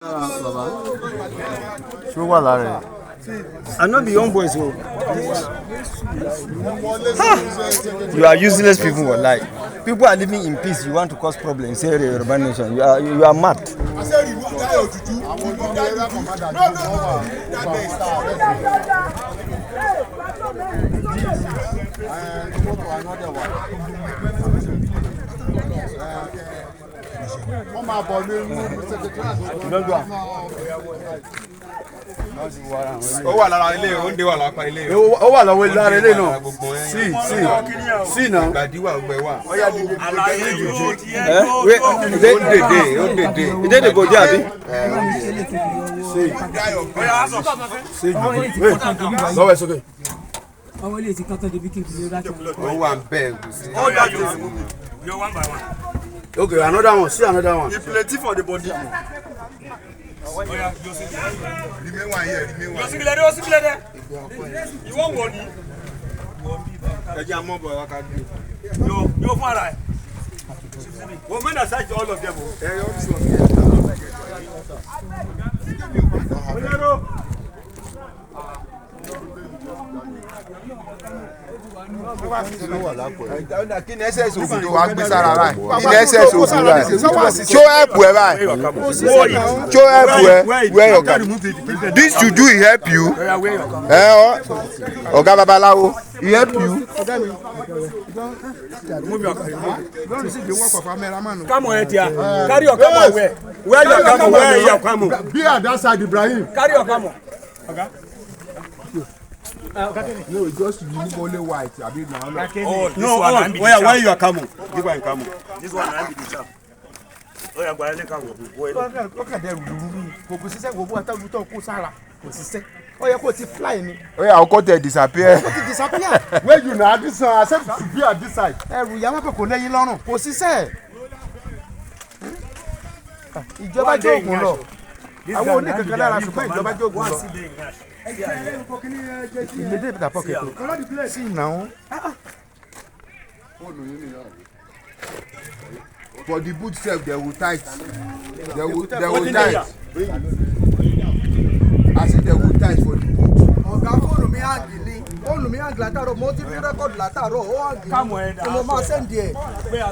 I'm not the young boys. You are useless people. Like people are living in peace. You want to cause problems. Say Yoruba Nation. You are mad. Ó wà lára ilé ó ń dé wà lápá ilé ó wà lọ́wọ́ lára ilé náà sí náà. gbàdíwà ọgbẹ wà. Ó dèdè kò jẹ́ àbí. lọ́wọ́ ẹ̀ sókè. ó wà ń bẹ́ẹ̀ Okay, another one. See another one. It's plenty for the body. Remain one here. You won't want it. You're far right. Women are such all of them. Kí ni SS oògùn tó wá gbé sára rà? Kí ni SS oògùn rà? Show help ẹ báyìí. Show help ẹ wear your cap. This juju he help you. Ọ̀gá babaláwo he help you. Come on, Etia. Carry your camel where? Where your camel? Where your camel? Be at that side, Ibrahim. Carry your camel. Okay. No, just remove only white. I mean, oh, no, where you are camel? Give one camel. This one I be the chap. Oh, you are going to camel. Look at them. Kò sí ṣe gbogbo àtàwọn tó kó sára. Kò sí ṣe. Ó yẹ kó ti fly ni. Ó yá ọkọ tẹ disappear. Ó ti disappear. Where you na this side? I said to be at this side. Ẹrù ya ma pe kò lẹ́yìn lọ́rùn. Kò sí ṣe. Ìjọba jogun lọ. Àwọn oni kankan lára ṣùgbọ́n ìjọba jogun lọ. Ìlédè da pocket. See now. For the boot self they will tight. They will tight. I say they will tight for the boot. Ọ̀gá fóònù mi hang ni. Fóònù mi hang látàárọ̀ mo ti rí rẹ́kọ̀dù látàárọ̀ ó hang ni. Mo máa sẹ́ndì ẹ̀.